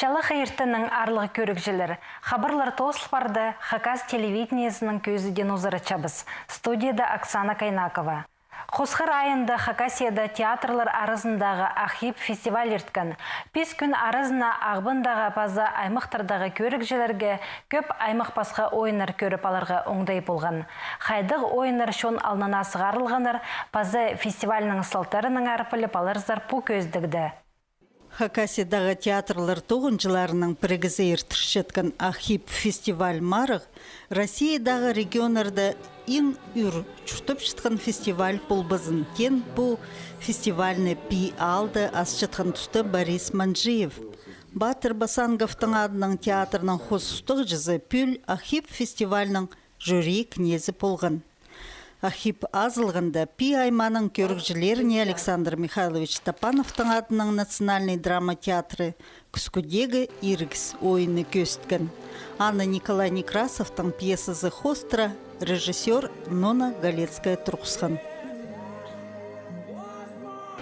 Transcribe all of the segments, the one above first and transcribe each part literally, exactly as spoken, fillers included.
Чалахай иртеннең, аарлығ кӧрігҷілер. Хабарлар тоозыл парды, Хакас телевидениезінің кӧзідиин узаратчабыс. Студияда Оксана Кайнакова. Хосхар айында Хакасияда театрлар аразындағы «Ахип» фестиваль ирткен. Пис кӱн аразына Ағбандағы паза аймахтардағы кӧрігҷілерге кӧп аймах-пасха ойыннар кӧріп аларға оңдай полған. Хайдағ ойыннар чон алнына сығарылғаннар, паза фестивальның салтарынаңар піліп аларзар пу кӧзідігде. Хакасиядағы театрлар тоғынҷыларының пірігізі иртірчеткен «Ахип» фестиваль марығ Россиядағы регионнарда иң ӱр чуртапчатхан фестиваль полбазын теен. Пу фестивальны пии аалда асчатхан туста Борис Манджиев, Батыр Басанговтың адынаң театрның хоос устағҷызы, пӱӱл «Ахип» фестивальның жюри кнезі полған. «Ахип» азылғанда пии аймааның кӧрігҷілеріне Александр Михайлович Топановтың адынаң национальный драма театры кӱскӱдегі «Иргіс» ойыны кӧзіткен. Аны Николай Некрасовтың пьесазы хоостыра режиссёр Нона Галецкая турғысхан.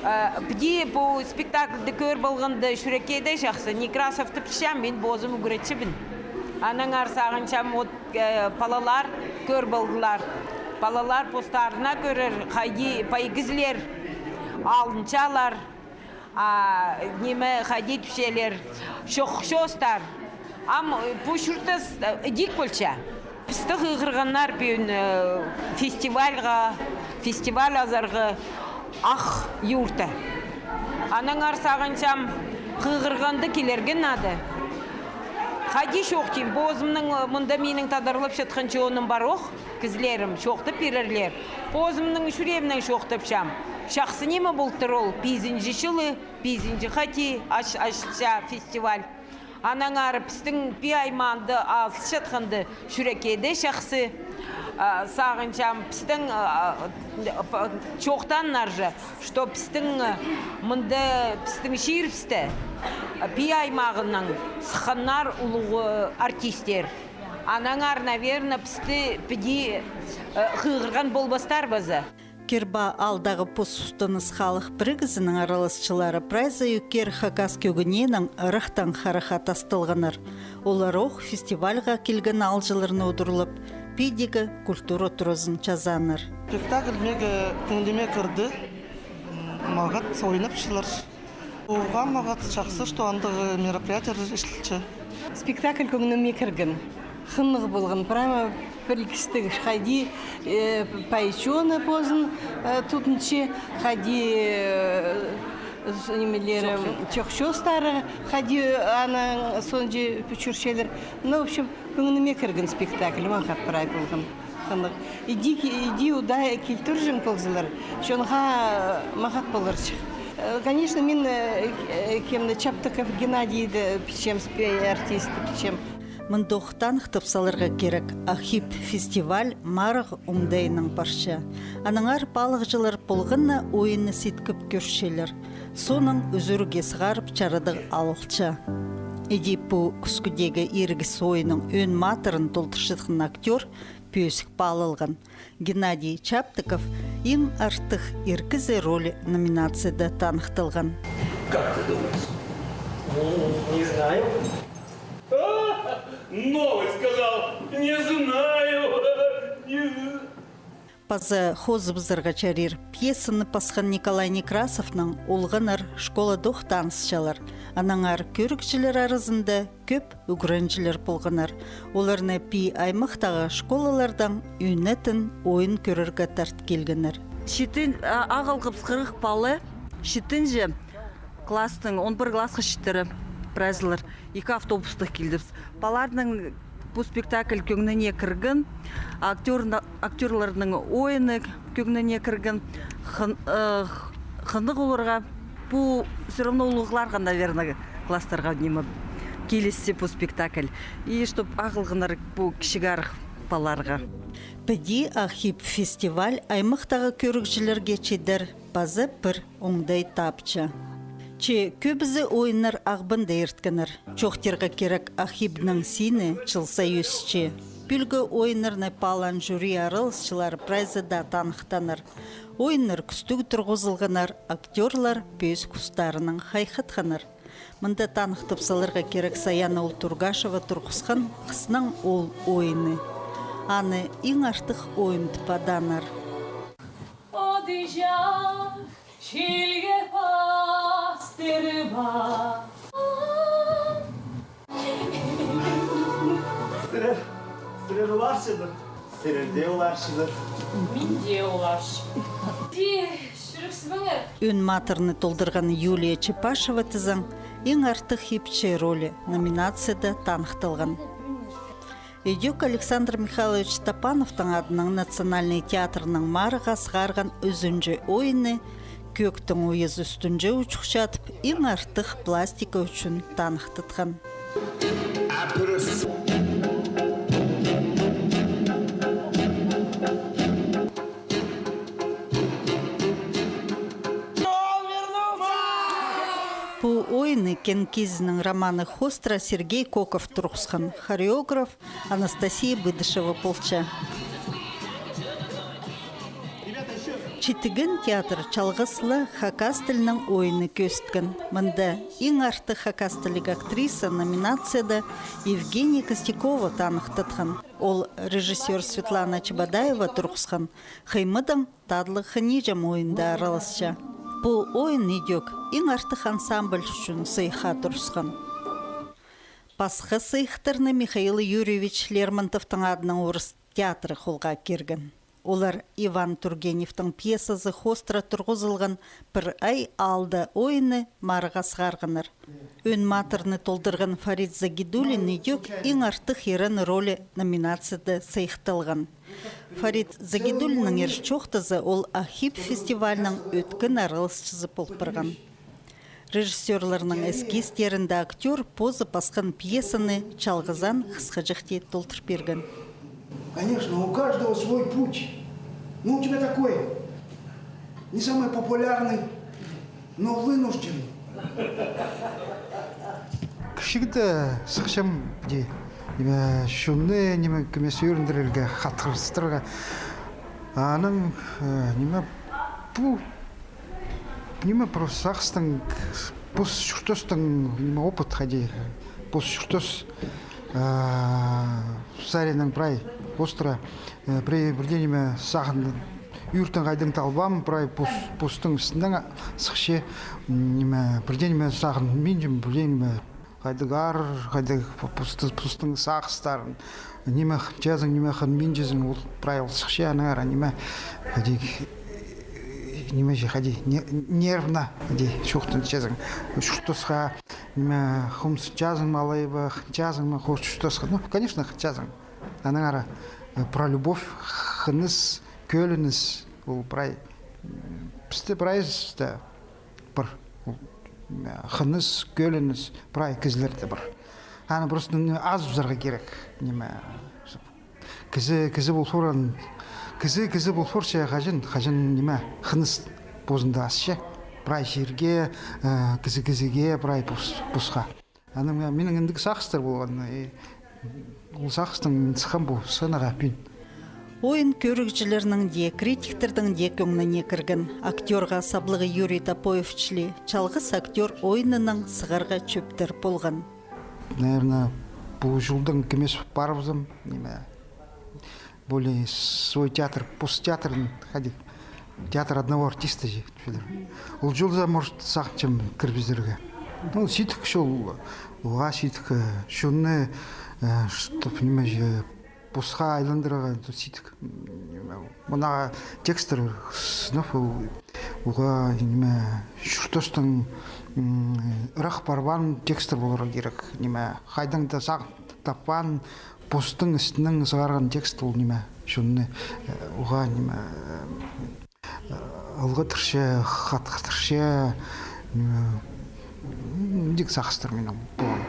Э, піди пу спектакльді кӧр полғанда, чӱрекке дее чахсы. Некрасовты пілчем, мин позым ӱгретчібін. Аннаңар сағынчам, от, э, палалар кӧр полдылар. Палалар постарына кӧрер, хайди пай кізілер алынчалар, а, ниме, хайди тӱсчелер, чох-, чоохтар. Ам, э, пу чуртас, э, ідӧк полча. Пісті хығырғаннар пӱӱн, э, фестивальға, фестиваль азарға ах юрта. Аннаңар сағынчам, хығырғанда килерге надо. Хайди чоохтим, позымның, э, мында минің тадарлапчатхан чоным пар ох, кізілерім чоохтап пирерлер. Позымның чӱреемнең чоохтапчам. Чахсы ниме полтыр ол, пизінҷі чылы, пизінҷі хати аш-, ашылча фестиваль. Аннаңар пістің пии аймаанда азылчатханда чӱрекке дее чахсы. А, сағынчам, пістің, а, а, п-, чоохтааннар же, что пістің, а, мында, пістің чирібісте, а, пии аймағынаң сыхханнар улуғ, а, артисттер. Аннаңар, наверно, пісті піди, а, хығырған полбастар ба за. Кербаа аалдағы пос сустаныс халых пірігізінің араласчылары прайзы ӧккері хакас кӧгененің ырахтаң харахха тасталғаннар. Олар ох фестивальға килген аалҷыларны удурлап, пиидегі культура туразын чазааннар. Спектакль меге кӧңніме кірді. М, мағат ойнапчалар. Оға мағат чахсы, что андағ мероприятиелер ісчелче. Спектакль кӧңніме кірген. Хынығ полған, прямо пілгістіг, хайди, э, пай чоны позын, э, тудынча, хайди, э, с-, нимелері, чох-, чоохтары, хайди аның соонҷа чӧрчелер. Ну, в общем, кӧңніме кірген спектакль, мағат прай полған. Хынығ. Иди ки-, иди удай килтірҷең ползалар, чонға, э, мағат поларҷых. Э, конечно, мин, э, э, кемні, Чаптыков Геннадийді пілчем, спе-, артистті пілчем. Мындох таныхтап саларға кирек, «Ахип» фестиваль марығ оңдайынаң парча. Аннаңар паалағҷылар полған на ойынны ситкіп кӧрчелер. Соонаң ӱзӱрге сығарып чарадығ алылча. Иди пу кӱскӱдегі «Иргіс» ойынның ӧӧн матырын толдырчатхан актёр пӧзік паалалған. Геннадий Чаптыков «Иң артых ир кізі ролі» номинацияда таныхталған. Как ты думаешь? Не, не знаю. Новый сказал: «Не знаю». Не знаю. Паза хозыбызарға чарир, пьесаны пасхан Николай Некрасовнаң олғаннар школадох танысчалар. Аннаңар кӧрігҷілер аразында кӧп ӱгренҷілер полғаннар. Оларны пии аймахтағы школалардаң ӧнетін ойын кӧрерге тарт килгеннер. Читен, а, ағылғабыс хырых пала, читінҷі класстың он пір классха читіре прайзылар. Ікі автобустығ килдібіс. Палаларның пу спектакль кӧңніне кірген, актёрна-, актёрларның ойыны кӧңніне кірген, хын-, э, хынығ оларға, пу всё равно улуғларға, наверное, класстарға ниме килісче пу спектакль. И чтоб ағылғаннар пу кічіг арах палаларға. Піди «Ахип» фестиваль аймахтағы кӧрігҷілерге чидер паза пір оңдай тапча. Че кӧбізі ойыннар Ағбанда ирткеннер. Чоохтирға кирек, «Ахипның» сині чыл сай ӧсче. Пӱӱлгі ойыннарны паалаан жюри араласчылары прайзы даа таныхтааннар. Ойыннар кӱстіг турғызылғаннар, актёрлар пӧзік устарынаң хайхатханнар. Мында таныхтап саларға кирек Саяна Ултургашева турғысхан «Хыснаң оол» ойыны. Аны иң артых ойын тіп адааннар. Одыҷах чилге пастырба. Сірер, сірер уларчыдыр. Сірер дее уларчыдыр. Мин дее уларчым. Ӱн матырны толдырған Юлия Чепашева тізең, иң артых ипчі ролі номинацияда таныхталған. Идӧк Александр Михайлович Топановтың адынаң национальный театрның марығға сығарған ӱзінҷі ойыны кӧӧктің уйазы ӱстӱнҷе учухчатып, иң артых пластика ӱчӱн таныхтатхан. Пу ойынны Кенкизінің романы хоостыра Сергей Коков турғысхан, хореограф Анастасия Быдышева полча. Читіген театр чалғыс ла хакас тілінең ойынны кӧзіткен. Мында иң артых хакас тілліг актриса номинацияда Евгения Костякова таныхтатхан. Ол режиссёр Светлана Чебодаева турғысхан «Хыймыдаң татлығ хыничам» ойында араласча. Пу ойын идӧк иң артых ансамбль ӱчӱн сыйыхха турысхан. Пасха сыйыхтарны Михаил Юрьевич Лермонтовтың адынаң орыс театры холға кирген. Олар Иван Тургеневтің пьесазы хоостыра турғызылған «Пір ай аалда» ойынны марығға сығарғаннар. Ӱн матырны толдырған Фарит Загидуллин идӧк иң артых ирен ролі номинацияда сыйыхталған. Фарит Загидуллиннің ир чоохтаза, ол «Ах иб» фестивальның ӧткін араласчызы пол парған. Режиссёрларның эскизтерінде актёр позы пасхан пьесаны чалғызаан хысхаҷахти толдыр пирген. Конечно, у каждого свой путь. Ну, у тебя такой, не самый популярный, но вынужденный. Кічігде сыхчам, піди, ниме, чонны, ниме, кӧмес ӧріндірерге, хатхырыстырарға. Анаң, э, ниме, пу, ниме, просто сағыстың, пос чуртастың, ниме, опыт хайди, пос чуртас, э, саринаң прай хоостыра, э, прай пірдее ниме сағын, ӧртін хайдаң талбаам, прай пос, постың істінең сыхча, м, ниме, пірдее ниме сағын, мин дем, пірдее ниме хайдағ аар, хайдағ пу-, пусты-, пустың сағыстарын, ниме хынчазың, ниме хынминчезің, ол прай ол сыхча, аннаңар, ниме, хайди, ниме же, хайди, не-, нервно, хайди, чоохтанчазың, чуртасха, ниме, хомсынчазың ма алай ба, хынчазың ма, хо-, чуртасха. Ну, конечно, хынчазың. Аннаңар, э, про любовь, хыныс, кӧлініс, ол прай, м, пісте прайзыста пар. Ол, м, хыныс, кӧлініс прай кізілерде пар. Аны просто, ниме, азыбызарға кирек, ниме, кізі, кізі пол парған, кізі, кізі пол парча хаҷан, хаҷан, ниме, хыныс позында асча. Прай чирге, э, кізі кізіге, прай пос-, посха. Анаң, э, минің індіг сағыстар полған, и ол сағыстаң сыххам пу сценаға пӱӱн. Ойын кӧрігҷілернің дее, критиктернің дее кӧңніне кірген. Актёрға саблығы Юрий Топоев чіли, чалғыс актёр ойыннаң сығарға чӧптер полған. Наверное, пу чылдаң кӧмес парыбызам, ниме, более свой театр, пос театрын, хайди, театр одного артиста же, Федор. Ол чылда, может, сағынчам кірібізерге. Ну, сидік чол, уғаа сидік, э, чонны, э, чтоб, ниме же, посха айландырарға, то сидік. М, мына текстер сынап, ол, уғаа, ниме, чуртастаң, м, ырах парбаан текстер поларға кирек. Ниме, хайдаң даа сағын таппаан, постың істінең сығарған текст ол, ниме, чонны, э, уғаа, ниме, э, ылғаттырча, хатхыртырча, ниме, м, індіг сағыстар минің полған.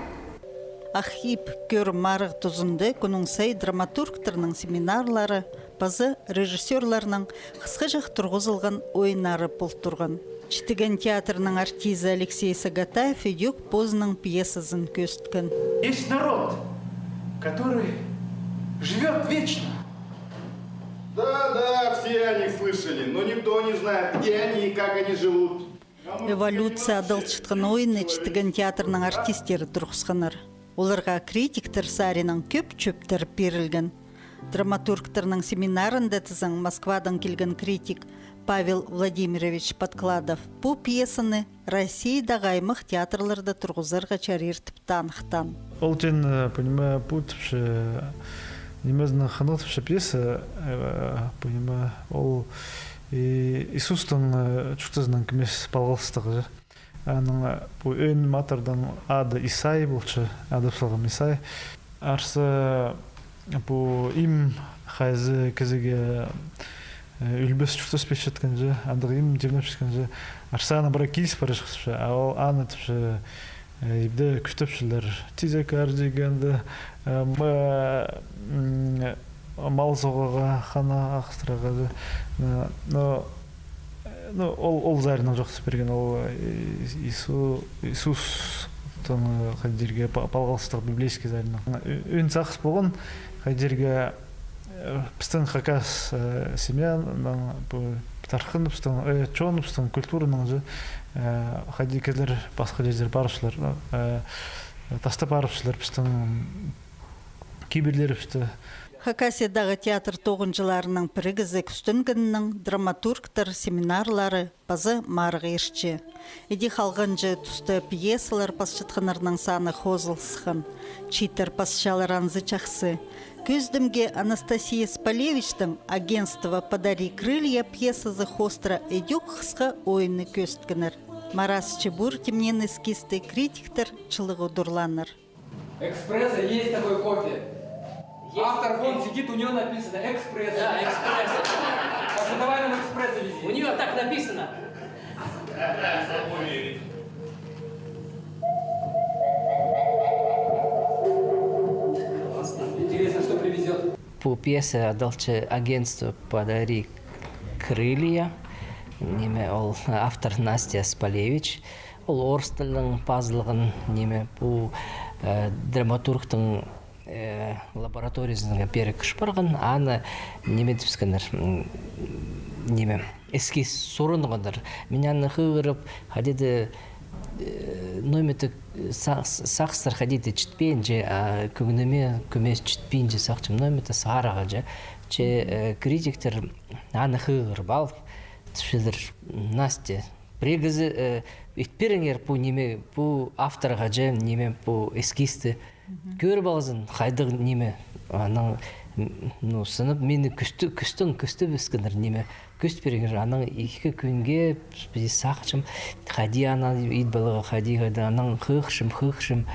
«Ах иб» кӧр-марығ тузында кӱннің сай драматургтарның семинарлары паза режиссёрларның хысхаҷах турғызылған ойыннары пол турған. Читіген театрның артизі Алексей Сагатаев идӧк позының пьесазын кӧзіткен. Есть народ, который живёт вечно. Да, да, все о них слышали, но никто не знает, где они и как они живут. «Эволюция» адалчатхан ойынны читіген театрның артисттері турғысханнар. Оларға критиктер саринаң кӧп чӧптер пирілген. Драматургтарның семинарында тізең Москвадаң килген критик Павел Владимирович Подкладов пу пьесаны Россиядағы аймах театрларда турғызарға чарир тіп таныхтаан. Ол теен, э, понимаю, пу тіпче, нимезінең хынығ тіпче пьеса, э, понимаю, ол и Иисустың, э, чуртазынаң кӧмес палғалыстығ чи. Аның, э, пу ӧӧн матырдың ады Исай полча, адап салған Исай. Арса пу им хайзы кізіге, э, ӱлбес чуртас пирчеткен чи, андағ им тимнепчеткен чи. Арса аны пірее киліс парчатхан чи, а ол аны тіпче, э, ибде кӱстепчелер. Тизек аар дигенде, э, м, э, м, мал соғарға, хана ағыстырарға чи. Э, но Ну, ол, ол саринаң чоохтас пирген, ол, э, Иису-, Иисустың, э, хайди дирге, па-, палғалыстығ библейский саринаң. Ӧ-, ӧӧн сағыс полған, хайди дирге, э, пістің хакас, э, семьяның, пу, тархын, пістің, э, чон, пістің культураның чи, э, хайди кізілер пасха чирзер парыбысчалар, э, тастап парыбысчалар пістің кибірлерібісті. Хакасиядағы театр тоғынҷыларының пірігізі кӱстенгеннең драматургтар семинарлары паза марығ иртче. Іди халғанҷы туста пьесалар пасчатханнарның саны хозыл сыххан. Чииттер пасчалар анзы чахсы. Кӧзідімге, Анастасия Спалевичтің «Агентство, подари крылья» пьесазы хоостыра ідӧк хысха ойынны кӧзіткеннер. Марас Чебур тимнеен эскизті критиктер чылығ удурлааннар. Экспресса есть такой кофе. Есть. Автор вон сидит, у него написано «Экспресса». Да, «Экспресса». Так что давай нам «Экспресса» вези. У него так написано. Интересно, что привезёт. Пу пьеса адалча «Агентство, подари крылья». Ниме, ол автор Настя Спалевич. Ол орыс тілінең пазылған, ниме, пу, э, драматургтың, э, лабораториязына пеер кіріп парған, аны ниме тіпчеткеннер, м, ниме, эскиз сурынғаннар. Мин аны хығырып, хайди даа, э, ноо ниме-де са-, сағыстар хайди даа читпинче, а, кӧңніме кӧмес читпинче сағынчам, ноо ниме-де сығарарға чи. Че, э, критиктер аны хығырып алып, тіпчелер, Настя, пірігізі, э, ит пиріңер пу ниме, пу авторға чи, ниме, пу эскизті. Мгм. Кӧріп алзын, хайдағ ниме, анаң, м, ну, сынап, мині кӱсті-, кӱстең кӱстебіскеннер, ниме, кӧзіт пиріңер, анаң ікі кӱнге, пі-, сағынчам, хайди аны ит поларға, хайди, хайди, анаң хығырчам, хығырчам,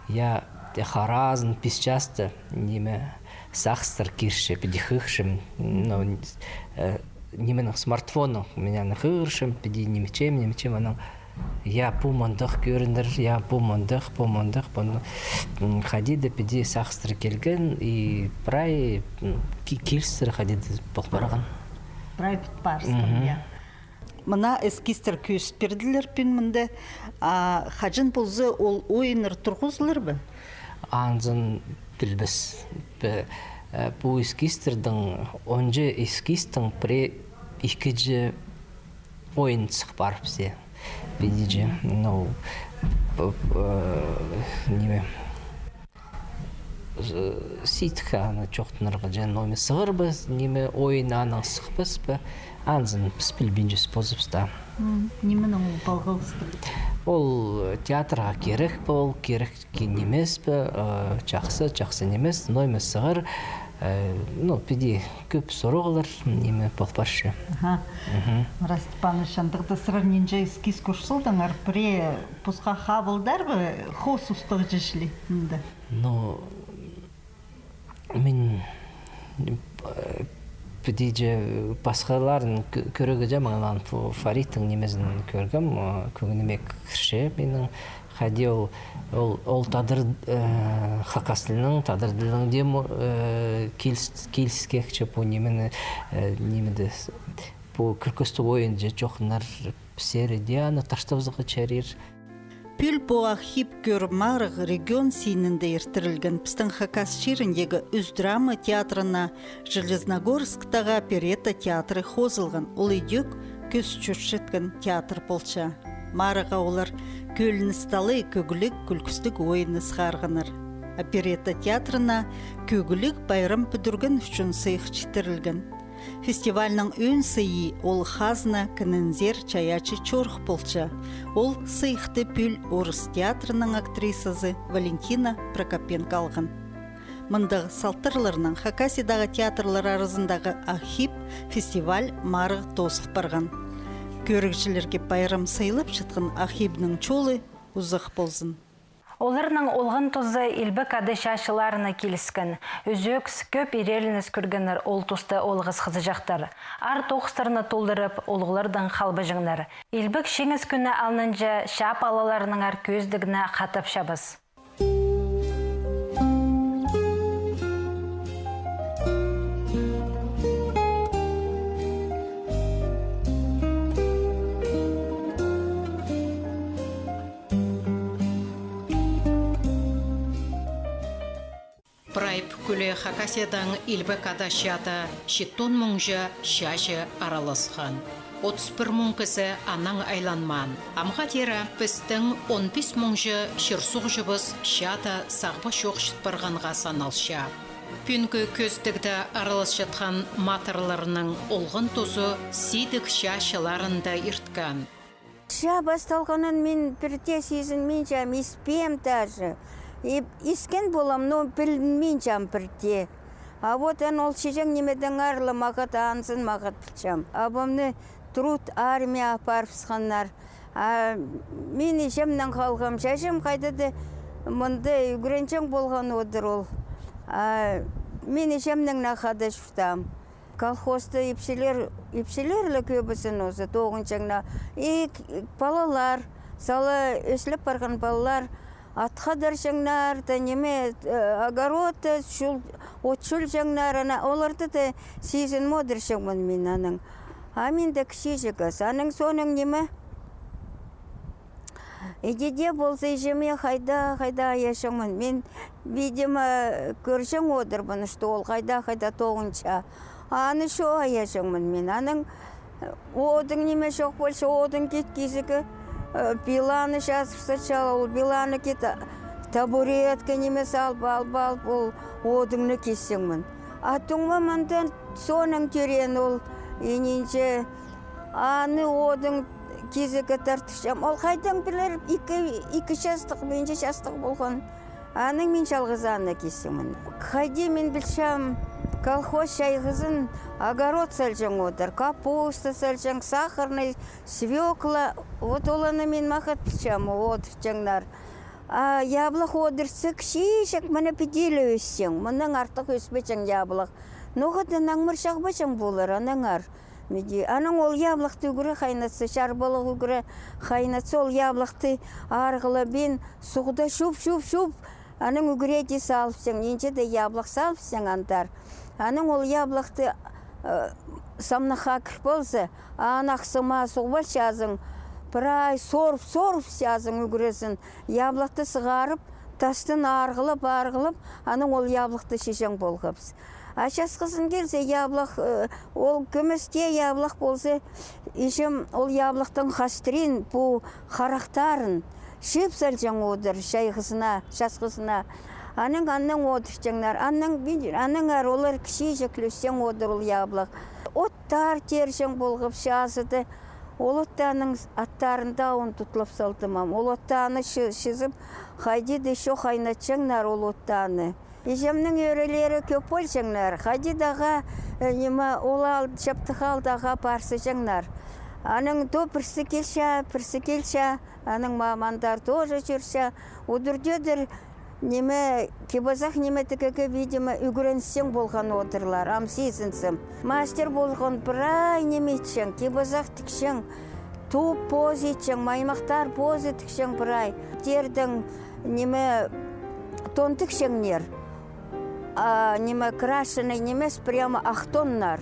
я, те харазын, пис часта, ниме, сағыстар кирче, піди хығырчам, ну, э, нименің, смартфонның, мин аны хығырчам, піди ниме итчем, ниме итчем, анаң, я, пу мындағ кӧрінер, я, пу мындағ, пу мындағ, пу мындағ. М, хайди даа піди сағыстар килген, и прай, м, ки-, килістіре хайди даа пол парған. Прай піт парысхан, мгм, я. Мына эскизтер кӧзіт пирділер пӱӱн мында, а хаҷан полза ол ойыннар турғызылар ба? Анзын пілбес. Пе-, э, пу эскизтернің онҷа эскизтің пірее ікінҷі ойын сых парыбысча. Піди чи, ну, п-, п-, э, ниме, з-, сидік аны чоохтанарға, че, ну, ниме, сығар ба, ниме, ойын анаң сых пас па, анзын піс пілбинчебіс позыбыста. М, нименең ол палғалыстығ? Ол театрға кирек па, ол кирек ке нимес пе, э, чахсы, чахсы нимес, ноо ниме сығар, э, ну, піди кӧп сурығлар, ниме, пол парча. Аха. Мгм. Марас Степанович, андағда сірер нинҷе эскиз кӧр салдыңар, пірее посха хабылдар ба, хоос устағҷы чіли мында? Ну, мин, э, піди чи пасхаларын кӧ-, кӧрерге чи, мына, фу-, Фариттің нимезін кӧргем, э, кӧңніме кірче минің. Хайди ол, ол, ол тадар, э, хакас тілінің, тадар тілінің дее, э, киліс-, киліскекче пу нимені, э, нимеде, пу кӱркістіг ойынҷа чоохтанар пістерге дее аны таштабызарға чарир. Пӱӱл пу «Ах иб» кӧр-марығ регион синінде иртірілген. Пістің Хакас чиріндегі ӱс драма театрына Железногорсктағы оперетта театры хозылған. Ол идӧк кӧс чӧрчеткен театр полча. Марығға олар кӧлініс талай кӧгліг, кӱлкістіг ойынны сығарғаннар. Оперетта театрына кӧгліг пайрам пӱдірген ӱчӱн сыйых читірілген. Фестивальның ӧӧн сыйы ол хазна, кінінзер чайаачы чорых полча. Ол сыйыхты пӱӱл орыс театрының актрисазы Валентина Прокопенко алған. Мындағ салтарларнаң Хакасиядағы театрлар аразындағы «Ахип» фестиваль марығ тоозыл парған. Кӧрігҷілерге пайрам сыйлапчатхан «Ахипнің» чолы узах ползын. Оларның олған тузы Илбек Ада чааҷыларына киліскен. Ӱзӧкс, кӧп ирелініс кӧргеннер ол туста олғас хызыҷахтар. Аар тоғыстарны толдырып, улуғлардаң халбаҷаңнар. Илбек Чиңіс кӱні алнынҷа чаа палаларнаңар кӧзідігні хатапчабыс. Прай пӱкӱле Хакасиядаң Илбек Ада чаада читон муңҷа чааҷы араласхан. Отыс пір муң кізі анаң айланмаан. Амға теере пістің он пис муңҷа чир-суғҷыбыс чаада сағба чоохчат парғанға саналча. Пӱӱнгі кӧзідігде араласчатхан матырларның олған тузы сидік чаа чылларында ирткен. Чаа пасталғанын мин пірдее сизінминчем, испеем даже. И-, искен полам, но пілінминчем пірдее. А вот ан ол чиҷең нимедеңер ла мағат анзын мағат пілчем. Абамны труд армияа апарыбысханнар. А мин іҷемнең халғам. Чачым хайда-да мында ӱгренҷең полған одыр ол. А мин іҷемнең не хада чуртаам. Колхозта ипчілер, ипчілер ле кӧбізін оза тоғынҷаңнар. И к-, палалар, сала ӧслеп парған палалар, ат хадарҷаңнар, да ниме, э, огородта чул-, от чулҷаңнар, ана оларны да сизінмодырҷаңмын мин аның. А мин дее кічіҷек ас. Аның соонаң ниме? Иди дее полза, іҷеме хайда, хайда аяҷаңмын. Мин, видимо, кӧрҷең одырбын, что ол хайда, хайда тоғынча. Аны чоо аяҷаңмын мин. Аның, э, одың ниме чох полча, одың кит кизігі, э, пиланы чазып сачал, ол пиланы кит, а, табуретка ниме салып, алып, алып, ол одыңны кисчеңмін. А туңмам андан соонаң тӧреен ол, и нинҷе, аны одың кизігі тартыпчам. Ол хайдаң пілер, ікі, ікі частығ, пинҷі частығ полған. Анаң мин чалғызаана кисчеңмін. Хайди мин пілчем, колхоз чайғызын, огород салҷаң одыр, капуста салҷаң, сахарный, свёкла. Вот оланы мин мағат пілчем, одырҷаңнар. А яблах одырза, кічіҷек, мына піди ле ӧсчең, мынаң артых ӧспеҷең яблах. Ноға-да наңмыр чағбаҷаң полар, аннаңар. Миди. Анаң ол яблахты ӱгре хайнатса, чарбалығ ӱгре хайнатса, ол яблахты арғылабин, суғда чуп, чуп, чуп. Анаң ӱгреди салыпсаң, нинҷе дее яблах салыпсаң андар. Анаң ол яблахты, э, самнахха кір полза, аны ахсыма суғып алчазың, прай сорып, сорыпчазың ӱгрезін. Яблахты сығарып, тастын арғылап, арғылап, анаң ол яблахты чиҷең полғабыс. А часхызын килзе, яблах, э, ол кӧместе яблах полза, іҷем ол яблахтың хастрин, пу харахтарын чыып салҷаң одыр чайғызына, часхызына. Анаң, аннаң одырҷаңнар. Аннаң, пи-, аннаңар олар кічіҷек ле ӧсчең одыр ол яблах. Оттар теерҷең полғабыс чазыда. Ол оттарның аттарын даа ундутлап салдым ам. Ол оттаны чы-, чызып, хайди дее чох хайнатчаңнар ол оттаны. Іҷемнің ӧӧрелері кӧп полҷаңнар. Хайди даа, э, ниме, ол аал, чаптығ аалдағы апарысчаңнар. Анаң то пірсі килче, пірсі килче, анаң мамандар тоже чӧрче. Удур-тӧдір, ниме, кип-азах ниме тігерге, видимо, ӱгренісчең полған одырлар, ам сизінзем. Мастер полған прай ниме итчең, кип-азах тікчең, туп пооза итчең, маймахтар пооза тікчең прай. Теердең, ниме, тон тікчеңнер. А, ниме, крашеный нимес, прямо ах тоннар.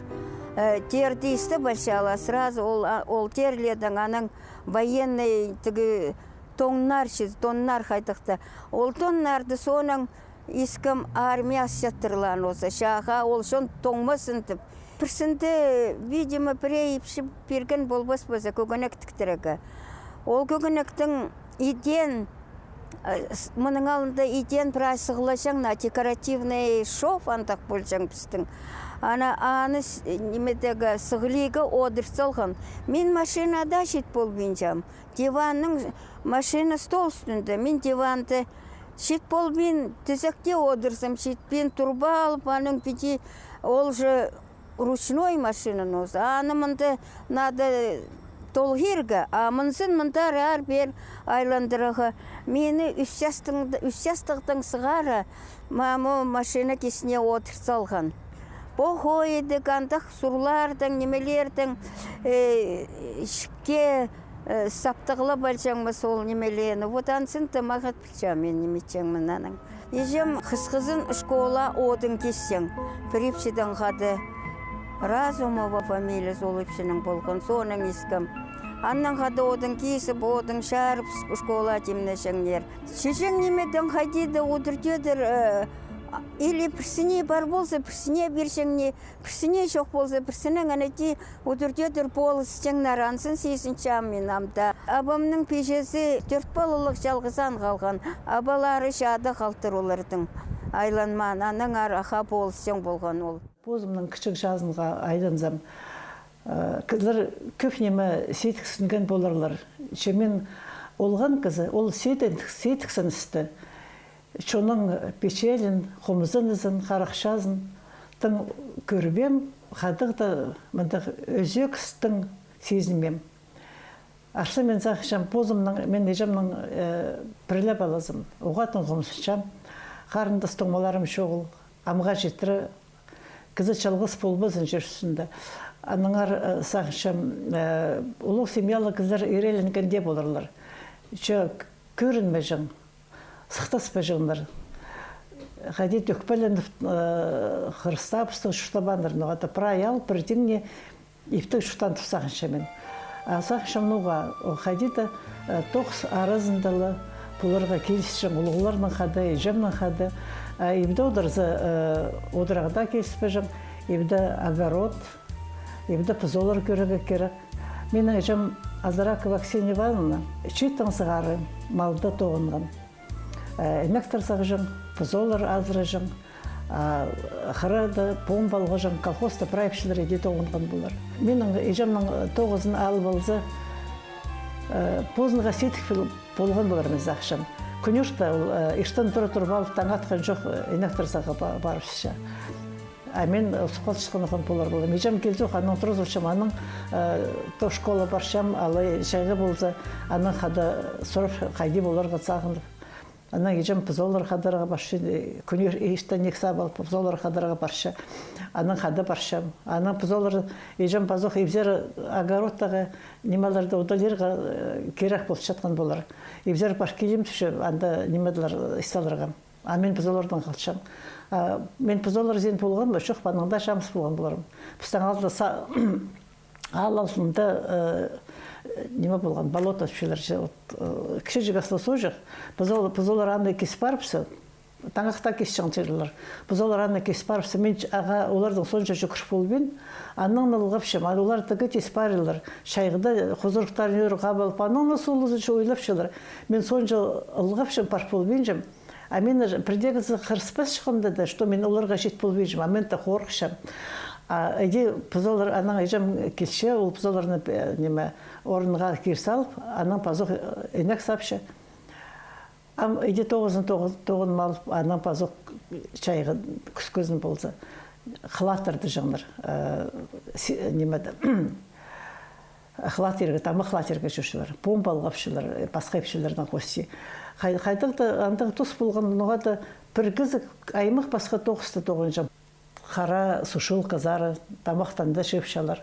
Э, теерді истіп алча ла, сразу ол, а, ол теерлердең анаң военный тігі тоннар, чиз-, тоннар хайдағ-да. Ол тоннарды соонаң искем армияа асчаттырлаан оза, чааға ол чон тоңмазын тіп. Пірсінде, видимо, пірее ипчі пирген полбас па зе кӧгенек тіктірерге. Ол кӧгенектің идеен, э, с-, мының алнында идеен прай сығылаҷаң на декоративный шов андағ полҷаң пістің. Ана, аны с-, нимедегі сығылиға одыр салған. Мин машинада чит полбинчам. Диванның, машина стол ӱстӱнде. Мин диванды чит полбин, тізекте одырзам, читпин турба алып, аның піди ол же ручной машина, но аны мында надо толғирға, а мынзын мында ар-пеер айландырарға. Мині ӱс частығ-, ӱс частығдаң сығара мамы машина кисіне одыр салған. Похоидык, андағ сурлардаң, нимелердең, э, чіпке, э, саптығлап алҷаңмыс ол нимелерні. Вот анзын да мағат Чаа, мин ниме итчеңмін анаң. Иҷем хысхызын школа одын кисчең, пір ипчідең хада. Разумова фамилиязы ол ипчінің полған, соонаң искем. Аннаң хада одын кизіп, одын чарып, школа тимнеҷеңнер. Чиҷең нимедең хайди-да удур-тӧдір, э, или пірсіне пар полза, пірсіне пирҷең ни, пірсіне чох полза, пірсінең ана ти удур-тӧдір полысчаңнар, анзын сизінчем мин ам даа. Абамның пиҷезі тӧрт палалығ чалғызаан халған, а палалары чаада халтыр оларның. Айланмаан, аннаңар аха полысчаң полған ол. Позымның кічіг чазынға айланзам, э, кізілер кӧп ниме сидіксінген поларлар. Че мин олған кізі, ол сидік-, сидіксіністі. Чонның печелін, хомзынызын, харахчазын тың кӧрбеем, хайдағ-да мындағ ӧзек істің сизінмеем. Арса мин сағынчам, позымның, мин іҷемнің, э, пірле палазым. Оға тың хомзынчам. Харындас туңмаларым чоғыл. Амға читіре кізі чалғыс полбазын чир ӱстӱнде. Аннаңар, э, сағынчам, э, улуғ семьялығ кізілер ирееленгенде поларлар. Че кӧрінмеҷең. Сыхтаспаҷаңнар. Хайди тӧкпеленіп, э, хырыстабыстығ чуртабааннар, но ада прай аал пірдеңе иптіг чуртаан тіп сағынчам мин. А сағынчам, ноға, о, хайди-да, э, тоғыс аразында ла поларға килісчең, улуғларның хада, іҷемнің хада. А ибде одырза, э, одырарға даа киліспеҷең, ибде огород, ибде пызолар кӧрерге кирек. Минің іҷем Азаракова Ксения Ивановна чииттең сығара малда тоғынған. Э, инектер сағҷаң, пызолар азыраҷаң, а, хырада, пом палғаҷаң, колхозта прай ипчілер иди тоғынған полар. Минің іҷемнің, э, тоғызын алып алза, э, позынға сидік пол-, полған полар, мин сағынчам. Кӱнӧрте ол, э, иртен тура турып алып, таң атхан чох, э, инектер сағаа па-, парыбысча. А мин, э, сухалчатхан полар полам. Іҷем килзе, анаң туразылчам, анаң, э, то школа парчам, алай чайғы полза, анаң хада сурап, хайди поларға сағынып. Анаң іҷем пызолар хадарарға парча, э, кӱнӧр иртеннег сап алып, пызолар хадарарға парча. Анаң хада парчам. Анаң пызолар, іҷем пазох ибзер огородтағы нимелерді удалирға, э, кирек полчатхан полар. Ибзер пар килим тіпче, анда нимелер, э, ис аларға. А мин пызолардаң халчам. А мин пызолар зин полған ба? Чох, паның даа чамыс полған поларым. Пістің алда са-, аал алнында, э, ниме полған, болото тіпчелер чи, вот, э, кічіҷек аслас оҷах. Пызол-, пызолар аны кис парыбысса, таңахта кисчең тирлер. Пызолар аны кис парыбысса, мин ч-, ағаа оларның соонҷа чӱгӱр полбин, анаң ылғапчам, а олар тігі тис парирлар. Чайғыда хузуруктарын ӧӧр хап алып, анаң на сулызынча ойлапчалар. Мин соонҷа ылғапчам, пар полбинчам. А мин пірдеезі хырыспасчатханда даа, что мин оларға чит полбинчам, а мин даа хорыхчам. А іди пызолар, анаң іҷем килче, ол пызоларны, э, ниме, орынға кир салып, анаң пазох, э, инек сапча. Ам іди тоғызын тоғы-, тоғын мал, анаң пазох чайғы кӱскізін полза, хылаттар тіҷеңнер, э, си-, ниме дее, хылаттирға, тамах хылаттирға чӧрчелер, пом палғапчалар, э, пасха ипчілернең хости. Хай-, хайдағ-да андағ тус полған, ноға-да пір кізі аймах-пасха тоғыста тоғынҷаң. Хара сушилкалары, тамахтарны даа чыыпчалар.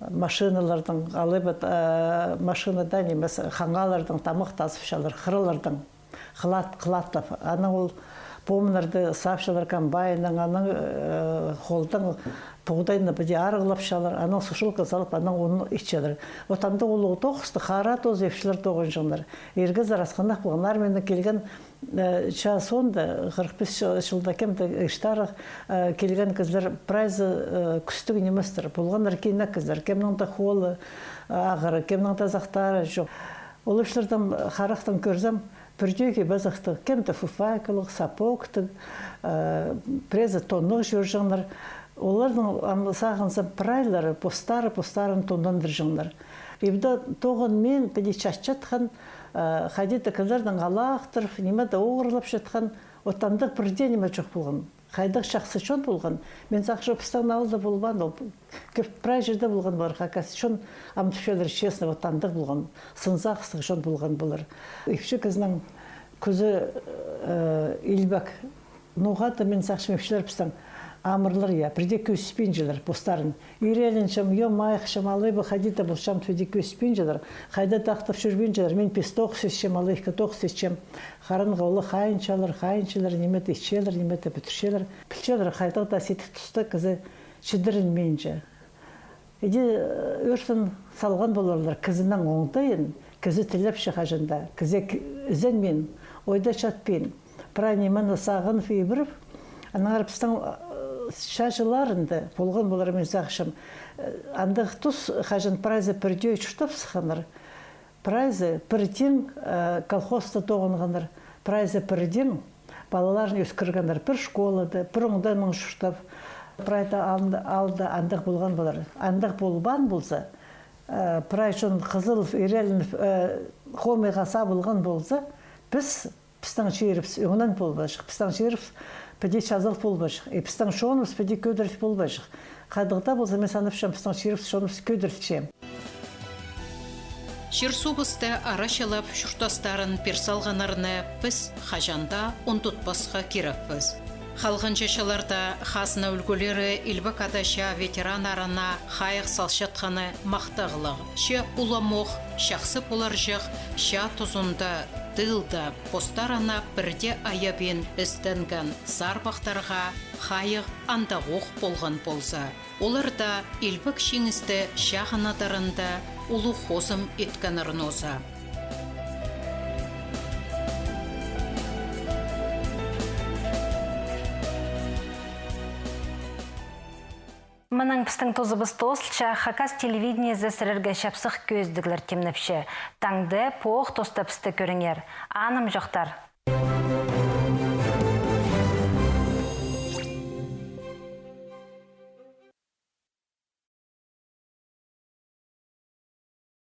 Машиналардаң, алай ба, э, машина даа нимес, хаңалардаң тамах тазыпчалар, хыралардаң. Хылат, хылаттап. Анаң ол помнарды сапчалар комбайннаң, анаң, э, холдаң пуғдайны піди арығлапчалар, анаң сушилка салып, анаң ун итчелер. Вот анда улуғ тоғыста хара тооза ипчілер тоғынҷаңнар. Иргі зарасханах полған армиянаң килген, э, чаа соонда, хырых пис чыл-, чылда кем-де иртірі, э, килген кізілер прайзы, э, кӱстіг ниместер. Полғаннар кинек кізілер, кемнің дее холы, э, ағыры, кемнің дее сахтары чох. Ол ӱчӱннең харахтаң кӧрзем, пірдеезі пазахтығ, кем-де фуфайкалығ, сапогтығ, э, пірезі тоннығ чӧрҷеңнер. Оларның, ам, сағынзам, прайлары постары постарын тоннандырҷаңнар. Ибде тоғын мин піди чатчатхан, э, хайди-да кізілернең алаахтырып, ниме-де оғырлапчатхан, вот андағ пір дее ниме чох полған. Хайдағ чахсы чон полған. Мин сағынчам, пістің аалда полбаан ол. Кӧп прай чирде полған полар, хакас чон, ам тіпчелер, честно, вот андағ полған. Сын сағыстығ чон полған полар. Ипчі кізінің кӱзі, э, илбек. Ноға-да, мин сағынчам, ипчілер пістің амырлар, я, пірдее кӧзітпинчелер постарын. Иреленчем, ё, майыхчам, алай ба хайди-да полчам, пірдее кӧзітпинчелер. Хайда-да ахтап чӧрбинчелер. Мин пис тоғыс итчем, алай ікі тоғыс итчем. Харынғы олар хайынчалар, хайынчалар, ниме-де итчелер, ниме-де пӱдірчелер. Пілчелер, хайдағ даа сидік туста кізі чідірінминче. Іди, э, ӧртін салған поларлар кізінің оңдайын, кізі тілепче хаҷан даа, кізі к-, ізенмин, ойда чатпин. Прай нимені сағынып, ибіріп, аннаңар пістің, э, чааҷыларында полған полар, мин сағынчам. Э, андағ тус, хаҷан прайзы пірдее чуртап сыхханнар. Прайзы пір тиң, э, колхозта тоғынғаннар, прайзы пір тиң палаларын ӧскіргеннер, пір школада, пір оңдайнаң чуртап, прай даа аалда, аалда андағ полған полар. Андағ полбаан полза, э, прай чон хызылып, иреленіп, э, хомайға сабылған полза, піс, пістің чирібіс ӧңнен полбаҷых, пістің чирібіс піди чазыл полбаҷых, и пістің чоныбыс піди кӧдіріл полбаҷых. Хайдағ даа полза, мин санапчам, пістің чирібіс, чоныбыс кӧдірілче. Чир-суубысты арачылап, чуртастарын пир салғаннарны піс хаҷан даа ундутпасха кирекпіс. Халғанҷы чылларда хазна ӱлгӱлері Илбек Ада чаа ветераннарына хайығ салчатханы махтағлығ. Че уламох, чахсы поларҷых, чаа тузында, тылда, постарына пірдее айабин істенген сарбахтарға хайығ андағох полған полза. Олар даа Илбек Чиңісті чағыннарында улуғ хозым иткеннер нооза. Мынаң пістің тузыбыс тоозылча. Хакас телевидениезі сірерге чапсых кӧзідіглер тимнепче. Таңда пу ох туста пісті кӧріңер. Анымҷохтар.